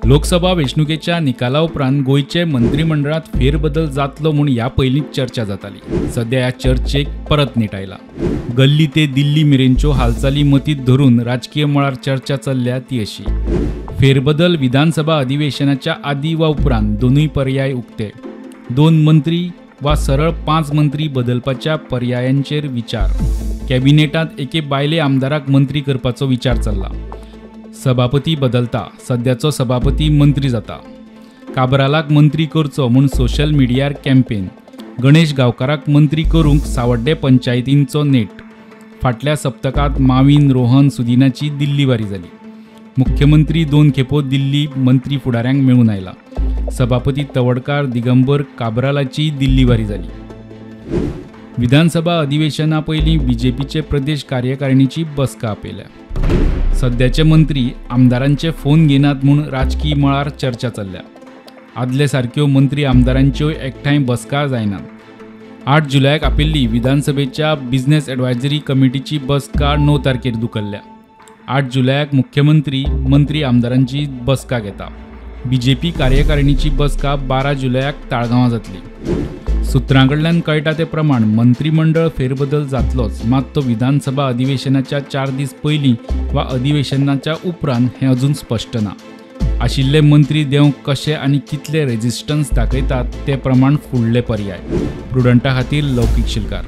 लोकसभा वेंचणुकेच्या निकाला उपरांत गोंयचे मंत्रिमंडळात फेरबदल जातलो म्हूण ह्या पयलींच चर्चा जाताली. सद्या ह्या चर्चेक परत नेट आयला. गल्ली ते दिल्ली मेरेनच्यो हालचाली मतींत धरून राजकीय मळार चर्चा चल्ल्या ती अशी: फेरबदल विधानसभा अधिवेशनाच्या आदी वा उपरांत दोनूय पर्याय उक्ते. 2 मंत्री वा सरळ 5 मंत्री बदलपाच्या पर्यायांचेर विचार. कॅबिनेटांत एके बायले आमदाराक मंत्री करपाचो विचार चल्ला. सभापती बदलता, सद्याचो सभापती मंत्री जाता. काब्रालाक मंत्री करचो म्हूण सोशल मिडियार कॅम्पेन. गणेश गांवकाराक मंत्री करूंक सावड्डे पंचायतींचो नेट. फाटल्या सप्तकांत मावीन, रोहन, सुदिनाची दिल्ली वारी जाली. मुख्यमंत्री 2 खेपो दिल्ली मंत्री फुडाऱ्यांक मेळून आयला. सभापती तवडकार, दिगंबर काब्रालाची दिल्ली वारी जाली. विधानसभा अधिवेशना पयलीं बीजेपीचे प्रदेश कार्यकारिणीची बसका आपयल्या. सद्याचे मंत्री आमदारांचे फोन घेनात म्हूण राजकी मळार चर्चा चल्ल्या. आदले सारक्यो मंत्री आमदारांच्यो एकठांय बसका जायनात. 8 जुलयाक आपयिल्ली विधानसभेच्या बिझनेस एडवायजरी कमिटीची बसका 9 तारखेर धुकल्ल्या. 8 जुलयाक मुख्यमंत्री मंत्री आमदारांची बसका घेता. बीजेपी कार्यकारिणीची बसका 12 जुलयाक ताळगांवां जातली. सूत्रां कडल्यान कळटा ते प्रमाण मंत्रिमंडळ फेरबदल जातलोच, मात तो विधानसभा अधिवेशनाच्या 4 दीस पयलीं वा अधिवेशनाच्या उपरांत हें अजून स्पश्ट ना. आशिल्ले मंत्री देंवक कशे आनी कितले रेजिस्टन्स दाखयतात ते प्रमाण फुडले पर्याय. प्रुडंटा खातीर लौकीक शिलकार.